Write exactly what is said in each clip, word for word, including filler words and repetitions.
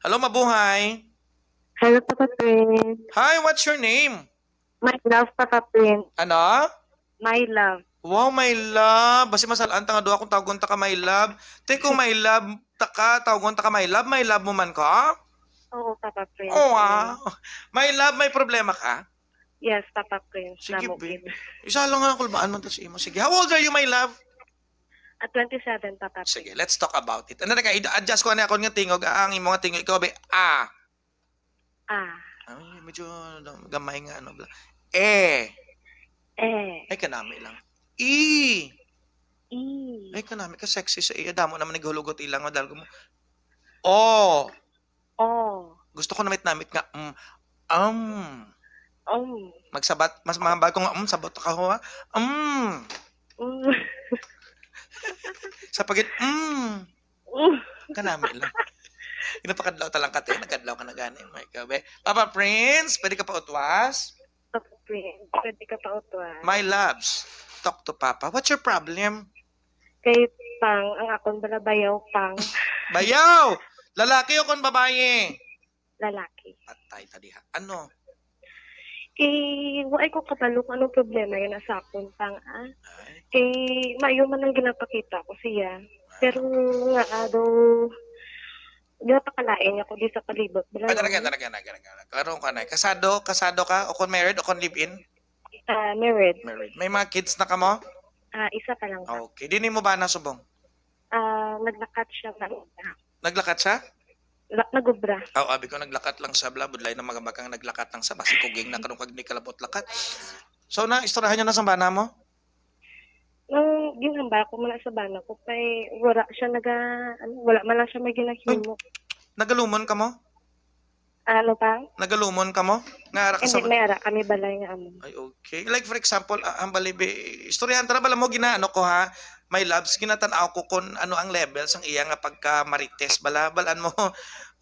Hello, mabuhay. Hello, Papa Prince. Hi, what's your name? My love, Papa Prince. Ano? My love. Wow, my love. Basi masalaan ta nga duha kung tawgon ta ka my love. Te, kung my love ta ka, tawgon ta ka my love, my love mo man ka? Oo, Papa Prince. Oh, wow. My love, may problema ka? Yes, Papa Prince. Sige, Namo babe. Isa lang nga kulbaan man to sa imo. Sige, how old are you, my love? At twenty-seven, Papa Prince. Sige, let's talk about it. Ano na ka, i-adjust ko na akon nga tingog, ah, ang imo nga tingog, ikaw, be, ah. Ah. Ay, medyo gamay nga, ano, bla. Eh. Eh. Ay, kanami lang. I. I. Ay, kanami ka sexy sa iya. Damo naman naghulugot ilang, madalgo mo. Oh. Oh. Gusto ko namit-namit nga, mm, um. Um. Magsabat, mas mahambal ko nga, um, sabot ka ho, ha? Um. Mm. Sa pagit, mm. Mm. Kanami lang. Ginapakadlaw ta lang ka, te. Nagkadlaw ka na gani. My God, be. Papa Prince, pwede ka pa utwas? Papa Prince, pwede ka pa utwas? My loves, talk to Papa. What's your problem? Kay Pang, ang akon bala bayaw, Pang. Bayaw! Lalaki o kon babayi? Lalaki. Patay ta diha. Ano? Kay, waay ko kabalo kung anong problema yun sa akon, Pang, ah. Ay. Kay, maayo man ang ginapakita ko siya. Ah. Pero nga, ah, daw, ginapakalain niya ko di sa palibot. Bala Ah, talaga, naman. talaga, talaga, talaga. Karon ka na. Kasado, kasado ka? O kon married, o kon live-in? Ah, married. Married. May mga kids na ka mo? Ah, isa pa lang, Pang. Okay. Di ni mo ba na subong? Ah, naglakat siya na. Naglakat siya? La-, nagubra. Aw, abi ko, naglakat lang siya, bla, budlay na magambag kang naglakat lang siya, basi kuging na karon kag di kalabot lakat. So, na, istoryahan niyo na sa bana mo? Nang ginhambal ko man sa bana ko, kay wala siya naga-, ano, wala man lang siya may ginahimo. Nag-, nagalumon ka mo? Ano pa? Nagalumon ka mo? Nga ara ka sa Hindi, may ara kami balay nga amo. Ay, okay. Like, for example, ah, ang balibi, istoryahan ta na bala mo, ginaano ko, ha? My loves, ginatan-aw ko kung ano ang level sang iya nga pagka-marites. Bala, balaan mo,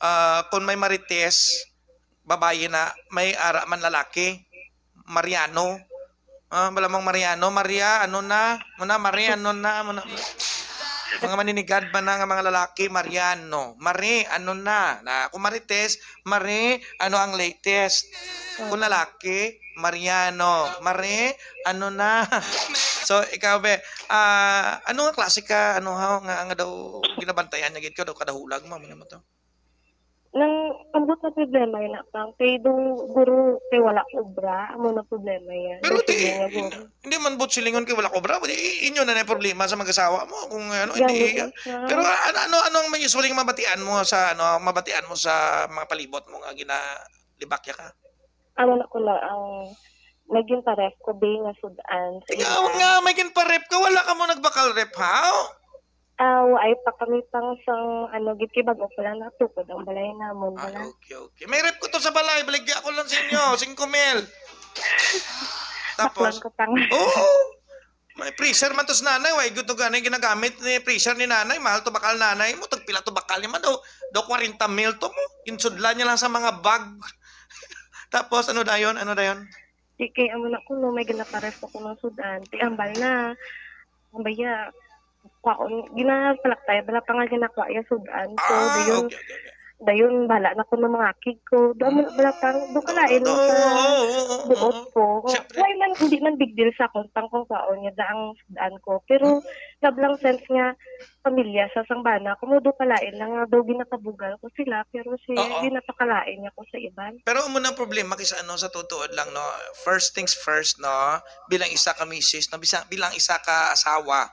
ah, kung may marites, babayi na, may ara man lalaki, Mariano. Ah, bala mong Mariano, Maria, ano na? Muna, Mari, ano na? Muna. Mga maninigad ba na nga mga lalaki, Mariano? Mari, ano na? Na, kung Marites, Mari, ano ang latest? Kung lalaki, Mariano. Mari, ano na? So, ikaw, be, ah, ano nga klase ka, ano, ha, nga, nga daw ginabantayan niya gid ka daw kada hulag mo, ano mo to? Nang ambot na problema yun na, Pang, kay daw guro kay wala ko obra, amo na problema yan. Pero Daw di, sige nga, guro. Hindi man but silingon kay wala ko obra, di, i-, inyo na na yung problema sa mag-asawa mo kung ano, Gani hindi. ko siya. Pero ano, ano, ano ang may usually mabatian mo sa, ano, mabatian mo sa mga palibot mo nga ginalibakya ka? Amo na ko na ang naging paref ko, be, nga sudan sa Ikaw ila. nga, may ginparef ka, wala ka mo nagbakal ref, ha? Ah, waay pa kami pang sang, ano, gid kay bag-o pa lang natukod ang balay namon, Ah, wala. okay, okay. May ref ko to sa balay, baligya ko lang sa inyo, singko mil. Tapos, Baklan ko pang. Oo. May freezer man to sa nanay, way guto gani ginagamit ni freezer ni nanay, mahal to bakal nanay mo, tagpila to bakal ni man daw, daw kwarenta mil to mo. Ginsudlan niya lang sa mga bag. Tapos, ano dayon? Ano dayon? Di kay amo na kuno, may ginaparef ko kuno sudan. Ti ambal na. Ang baya, kwaon, ginapalaktay, bala pa nga ginakwa ya sudan. So, Ah, dayon, okay, okay, okay. dayon, bala na kuno mga kig ko. Do amo na bala pang, do kalain Oo, sa oo, oo, oo, buot oo. ko. Siyempre. Why man, hindi man big deal sa akon pang kung kwaon niya da ang sudan ko. Pero, Mm. nablang sense nga, pamilya sa sang bana ko, mo do kalain lang nga daw ginakabugal ko sila, pero si Oo. ginapakalain niya ko sa iban. Pero amo na ang problema kay sa ano, sa tutuod lang, no? First things first, no? Bilang isa ka misis, no? Bisa-, bilang isa ka asawa,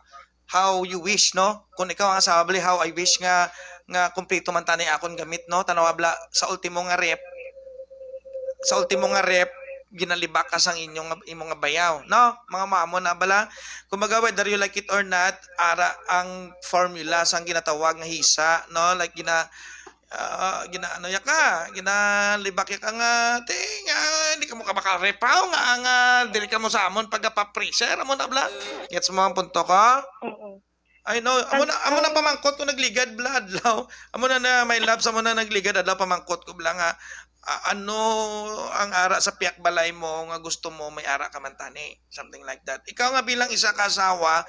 how you wish, no? Kung ikaw ang asawa, bali, how I wish nga, nga kumpleto man tani akon gamit, no? Tanawa bala, sa ultimo nga ref, sa ultimo nga ref, ginalibak ka sang inyo nga, imo nga bayaw, no? Mga mamo na bala. Kumbaga, whether you like it or not, ara ang formula sang ginatawag nga hisa, no? Like, gina-, ah, gina-, ano ya ka, ginalibak ya ka nga, ti, nga, hindi ka mo ka makarepaw nga, nga, diri ka mo sa amon pagka-freezer, amo na bala. Gets mo ang punto ko? Oo. I know. Amo na, amo na pamangkot ko nagligad bala adlaw. Amo na na, my loves, amo na nagligad adlaw pamangkot ko bala nga, ah, ano ang ara sa piyak balay mo nga gusto mo may ara ka man tani, something like that. Ikaw nga bilang isa ka asawa,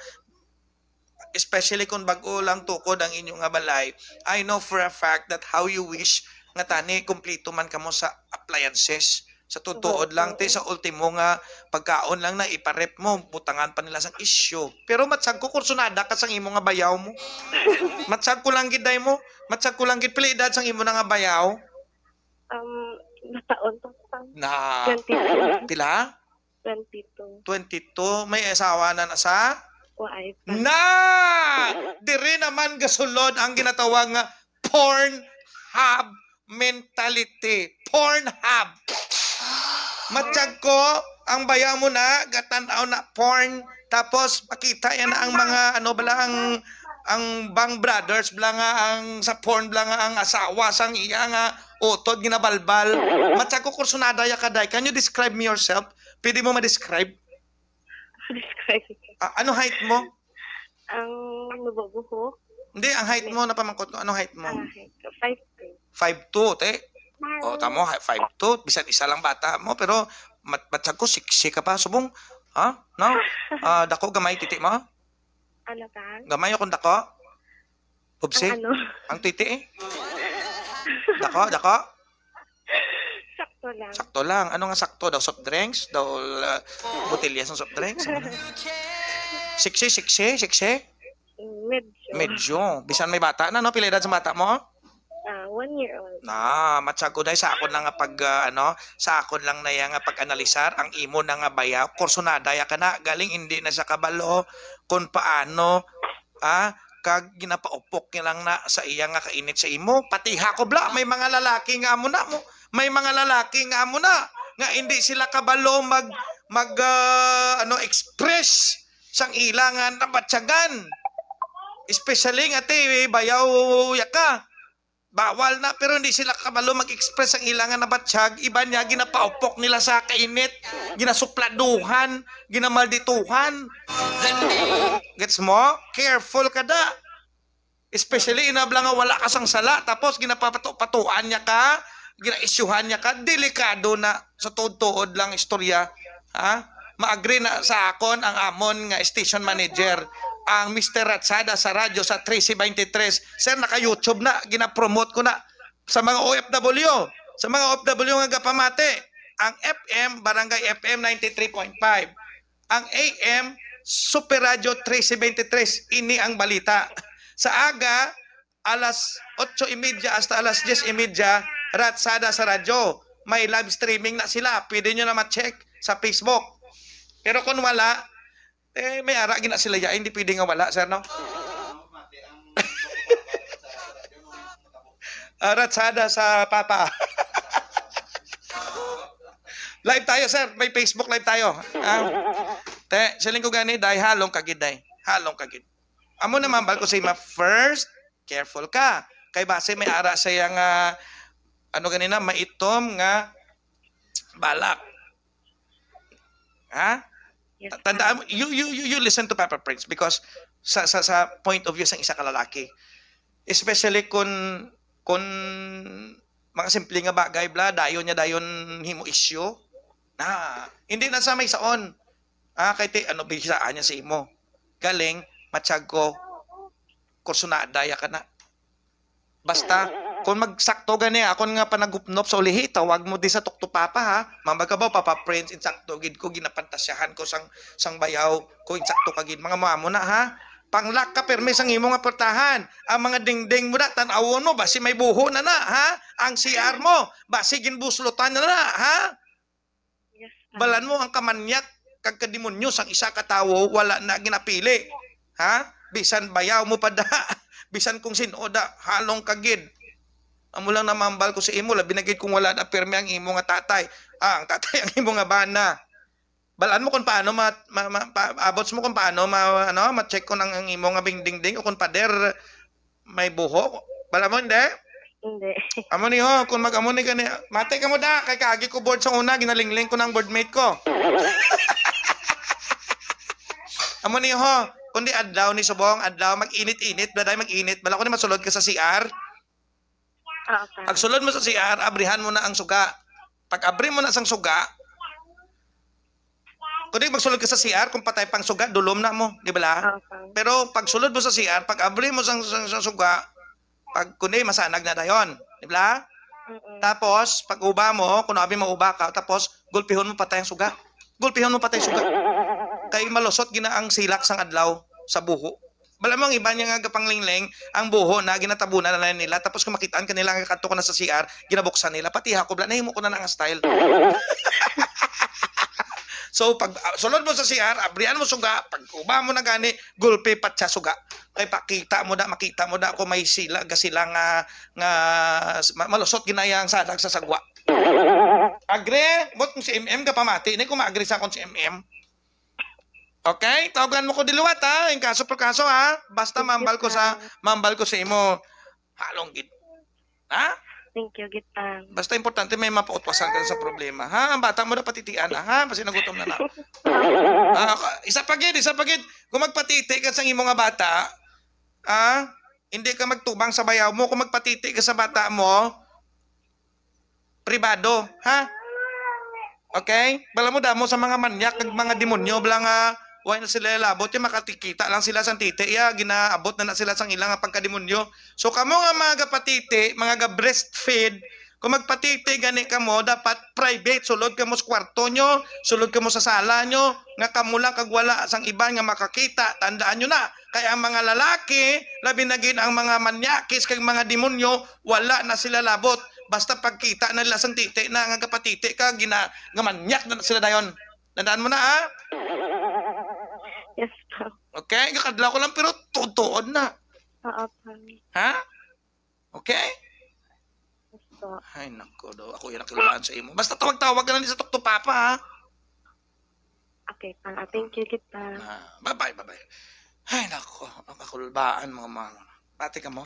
especially kung bag-o lang tukod ang inyo nga balay, I know for a fact that how you wish nga tani, kumpleto man kamo sa appliances. Sa tutuod lang, te, sa ultimo nga pagkaon lang na iparep mo, butangan pa nila sang issue. Pero matsag ko, kursunada ka sang imo nga bayaw mo. Matsag ko lang gid, day mo. Matsag ko lang gid, pila edad sang imo na nga bayaw? Um, nataon pa sa Na, twenty-two. Pila? Twenty-two. Twenty-two. May asawa na na sa? Waay pa. Na! Diri naman gasulod ang ginatawag nga porn hub mentality. Porn hub. Matyag ko, ang bayaw mo na, gatan-aw na porn. Tapos, makita yan na ang mga, ano bala, ang, ang Bang Brothers, bala nga, ang sa porn, bala nga, ang asawa, sang iya nga, utod, ginabalbal. Matyag ko, kursunada ya ka, day. Can you describe me yourself? Pwede mo ma-describe? Describe. Ah, ano height mo? Ang nabubuhok. Hindi, ang height mo, napamangkot ko. Ano height mo? Ah, height ko. Five two. Five two, te. O, tamo, ha- five two. Bisan isa lang bata mo, pero mat matyag ko, sexy ka pa. Subong, ha? No? Ah, dako, gamay, titi mo? Ano ka? Gamay akong dako? Ubsi? Ang ano? Ang titi, eh? Dako, dako? Sakto lang. Sakto lang. Ano nga sakto daw? Soft drinks? Daw uh, botelya sa soft drinks? Ano na? Sexy, sexy, sexy? Mm, Medyo. Medyo. Bisan may bata na, no? Pila edad sa bata mo? Ah, one year old. Na, matyag ko, day, sa akon lang nga pag, ah, ano, sa akon lang na ya nga pag-analisar, ang imo na nga bayaw, kursunada ya ka na, galing hindi na siya kabalo kung paano, ah, kag ginapaupok niya lang na sa iya nga kainit sa imo. Pati ako, bla, may mga lalaki nga amo na mo, may mga lalaki nga amo na, nga hindi sila kabalo mag, mag, ah, ano, express sang ila nga nabatyagan. Especially nga, te, bayaw ya ka. Bawal na, pero hindi sila kabalo mag-express ang ila nga nabatyag. Iban niya, ginapaupok nila sa kainit, ginasupladuhan, ginamaldituhan. Gets mo? Careful ka da. Especially inabla nga wala ka sang sala, tapos ginapapatuan niya ka, ginaisyuhan niya ka, delikado na. Sa tuod-tuod lang istorya, ha? Maagri na sa akon ang amon nga station manager, ang Mister Ratsada sa radyo sa trese twenty-three. Sir, naka-YouTube na, gina-promote ko na. Sa mga O F W, sa mga O F W nga gapamati, ang F M, Barangay F M ninety-three point five. Ang A M, Super Radio trese twenty-three, ini ang balita. Sa aga, alas otso y media hasta alas diyes y media, Ratsada sa radyo. May live streaming na sila. Pwede nyo na ma-check sa Facebook. Pero kung wala, eh, may ara gina sila ya, hindi pwede nga wala, sir, no? Ah, Ratsada sa Papa. Live tayo, sir. May Facebook live tayo. Ah. Te, siling ko gani, day, halong kagid, day. Halong kagid. Amo naman, bal ko sa ima, first, careful ka. Kay base may ara sa iya nga, ano ganina, maitom nga balak. Ha? Yes, Tandaan mo, you, you, you, you listen to Papa Prince because sa, sa, sa point of view sang isa ka lalaki, especially kun, kun mga simple nga bagay, bla, dayon niya dayon himo issue. Na, hindi na sa may saon. Ah, kay ti, ano, bisaan niya sa imo. Galing, matyag ko, kursunada ya ka na. Basta, kung magsakto gani, akon nga panagupnop sa ulihi, tawag mo di sa Tukto Papa, ha? Mambal ka ba, Papa Prince, insakto gid ko, ginapantasyahan ko sang, sang bayaw ko, insakto ka gid, mga mamo na, ha? Panglak ka permi sang imo nga portahan. Ang mga dingding mo na, tan-awon mo, basi may buho na na, ha? Ang C R mo, basi ginbuslotan na na, ha? Yes, Balan mo ang kamanyak kag kadimonyo sang isa ka tawo, wala na ginapili. Ha? Bisan bayaw mo pa da, bisan kung sin-o da, halong ka gid. Amo lang namambal ko sa imo, labi na gid kung wala na pirmi ang imo nga tatay. Ah, ang tatay ang imo nga bana. Balaan mo kung paano ma, ma, ma pa, abot mo kung paano ma, ano, ma-check kung ang, ang imo nga bingdingding o kung pader may buho. Bala mo, hindi? Hindi. Amo ni ho, kung mag-amo ni gani, mati ka mo da, kay kaagi ko board sa una, ginalingling ko ng boardmate ko. Amo ni ho, kundi adlaw ni subong, adlaw, mag-init-init, daday mag-init, bala ko ni masulod ka sa C R. Oo, pa. Pag sulod mo sa C R, abrihan mo na ang suga. Pag abri mo na sang suga, kundi magsulod ka sa C R, kung patay pang suga, dulom na mo, di ba? Oo, pa. Pero pag sulod mo sa C R, pag abri mo sang, sang, sang suga, pag kundi masanag na dayon, di ba? Tapos, pag-uba mo, kung abi mauba ka, tapos gulpihon mo patay ang suga. Gulpihon mo patay suga. Kay malusot gina ang silak sang adlaw sa buho. Bala mo ang iba niya nga gapanglingling, ang buho na ginatabunan na lang nila. Tapos kung makitaan ka nila nga kadto ka na sa C R, ginabuksan nila. Pati ako, bala, nahimo ko na na nga style. So, pag ah, sulod mo sa C R, abrian mo suga, pag uba mo na gani, gulpi pa siya suga. Kay pakita mo da, makita mo da kung may sila, gasila nga, nga ma- malusot ginaya ang salag sa sagwa. Agree? But kung si M M ka pamati, ni kung ma-agree sa akong si M M. Okay? Tawagan mo ko diliwat, ha? Yung kaso per kaso, ha? Basta mambal ko sa mambal ko sa imo. Halong gid. Ha? Thank you, Gitang. Basta importante may mapautwasan ka sa problema. Ha? Ang bata mo na patitian na, ha? Basta nagutom na na. Ah, ka- isa pa gid, isa pa gid. Kung magpatiti ka sa imo nga bata, ah, hindi ka magtubang sa bayaw mo. Kung magpatiti ka sa bata mo, pribado, ha? Okay? Bala mo damo sa mga manyak kag mga demonyo, bala nga wala na sila labot, yung makatikita lang sila sa titi, ya, ginaabot na na sila sang ilang pagkademonyo. So kamo nga mga gapatiti, mga ga breastfeed, kung magpatiti gani kamo, dapat private, sulod kamo sa kwarto nyo, sulod kamo sa sala nyo, nga kamo lang kag wala sang iban nga makakita. Tandaan nyo na, kay ang mga lalaki, labi na gid ang mga manyakis kag mga demonyo, wala na sila labot. Basta pagkita na nila sang titi na nga gapatiti ka, gina gamanyak na sila dayon. Tandaan mo na, ha? Yes, po. Okay? Kakadlaw ko lang, pero tuod-tuod na. Oo, po. Ha? Okay? Yes, po. Ay, nako daw. Ako yung nakiluan sa imo. Basta tawag-tawag ka na ni sa Tukto Papa, ha? Okay, pa. Ah, thank you, Gitang. Ah, bye-bye, bye-bye. Ay, nako. Ang kakulbaan, mga mga. Pati ka mo?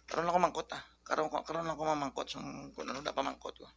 Karon lang ko mangkot, ah. Karon, ko- karon lang ko mamangkot. Kung, kung ano na pamangkot ko.